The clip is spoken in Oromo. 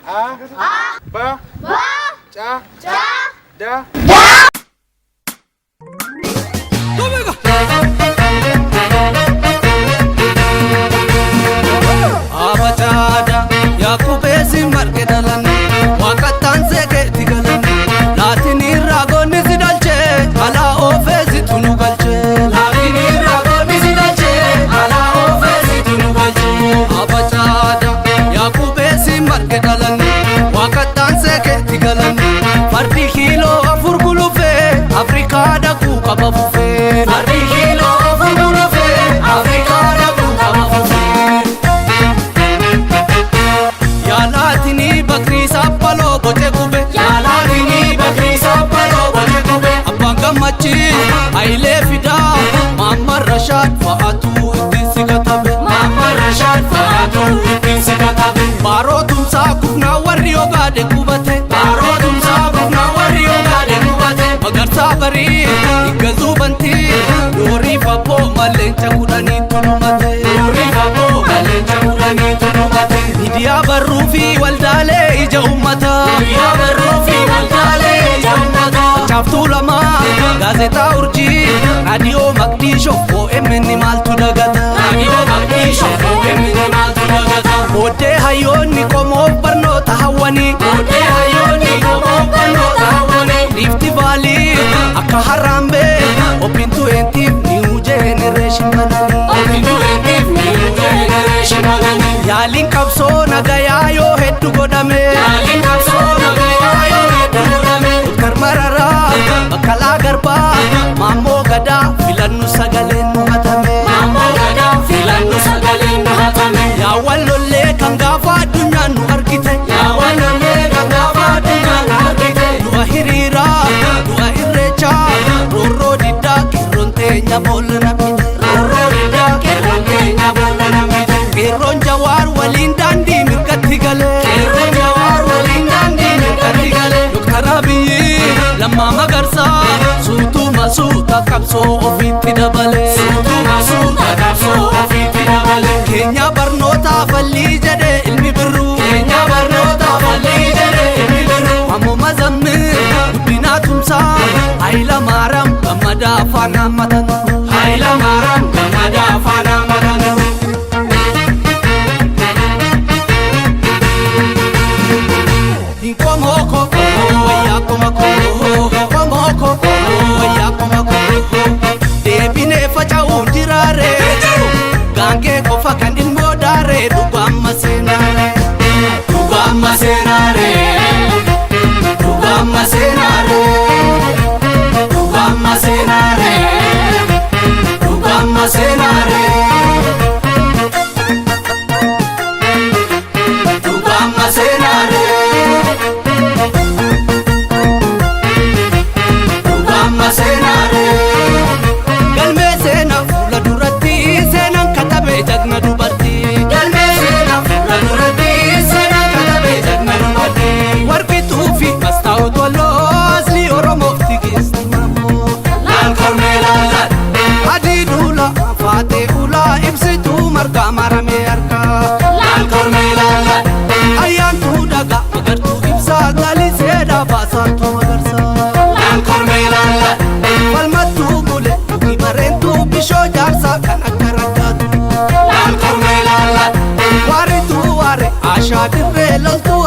A. B. C. D. Abacaada Yaakubeesi marge dhalan waaqattaan seeqeetti galan laatinii raagoonni si dhalchee alaa oofeesi tunu galchee laatinii raagoonni si dhalchee alaa oofeesi tunu galchee Abacaada Yaakubeesi marge dhalan waaqattaan seeqeetti galan fardi kiiloo afur gulufee Afrikaa dhaquu qaba fufee fardi kiiloo afur gulufee Afrikaa dhaquu qaba fufee. Yaalaatinii bakrii saaphaloo boce gube. Yaalaatinii bakrii saaphaloo boce gube. Abbaan gammachii Hayilee Fidaa Maamman Rashaad fa'aatu ittiin si katabe. Maamman Rashaad fa'aatu ittiin si katabe. Baaroo tumsaa kufnaa warri ogaade qubate. Baaroo tumsaa kufnaa warri ogaade qubate. Magarsaa barii higgazuu bantii doorii fabboo malleenca kudhanii tulumate. Doorii fabboo malleenca kudhanii tulumate. Miidiyaa barruu fi waldaalee ija uummataa. Miidiyaa barruu fi waldaalee ija uummataa. Caaftuu lamaa gaazexaa urjii raadiyoo maqdiishoo OMN maaltu dagata. Raadiyoo maqdiishoo OMN maaltu dagata. Booddee hayyoonni qomoof barnoota hawwanii. Booddee hayyoonni qomoof barnoota hawwanii. Riifti vaalii akka harraambee obbintu eentiif niiwu jenereeshin bananii. Obbintu eentiif niiwu jenereeshin bananii. Yaaliin qabsoo nagayaa yoo hedduu godhame. Yaaliin qabsoo nagayaa yoo hedduu godhame. Doktar Mararaa Baqqalaa Garbaa Maammoo Gadaa filannu sagaleen nu hatame. Maammoo Gadaa filannu sagaleen nu hatame. Yaawwan lollee kan gaafa addunyaan nu argite. Yaawwan lollee kan gaafa addunyaan nu argite. Du'a hiriiraa du'a irreechaa roorroo diddaa qeerroon teenya boolla namite. Roorroo diddaa qeerroon teenya boolla namite. Qeerroon jawaar waliin daandii mirgatti galee. Qeerroon jawaar waliin daandii mirgatti galee. Doktar Abiyyi Lammaa Magarsaa suutuma suuta qabsoo ofiitti dabalee. Suutuma suuta qabsoo ofiitti dabalee. Keenya barnoota fallii jedhee ilmi birruu. Keenya barnoota fallii jedhee ilmi birruu. Ammoo mazammil guddinaa tumsaa Hayila Maaraam gammadaa afaan hammatan. Hayila Maaraam gammadaa afaan hammatan. Inkomoko, wayyaa komako, komoko, wayyaa komako. Deebinee faca'uun jiraare, gaangee qofa kan ilmoo daare, dhugaamma seenaare. Dhugaamma seenaare, dhugaamma seenaare, dhugaamma seenaare, dhugaamma seenaare. Dhugaamma seenaare. Dhugaamma seenaare. Galmee seenaa fuula duratti seenaan katabee jagna dubartii. Galmee seenaa fuula duratti seenaan katabee jagna dubartii. Warqituu fi mastaa'u toloo asli Oromoof tigisti mamoo. Laal kormee laal laal. Adii duula faatee ulaa ibsituu margaa maramee harkaa. Laal kormee laal laal. Ayyaantuu dhagaa magartuu ibsaa galisee dhaabasaantuu magarsaa. Laal kormee laal laal. Falmattuu bule dhugi bareentuu bishoo jaarsaa kan akka raggaatu. Laal kormee laal laal. Waarituu waare ashaa dirree loltuu.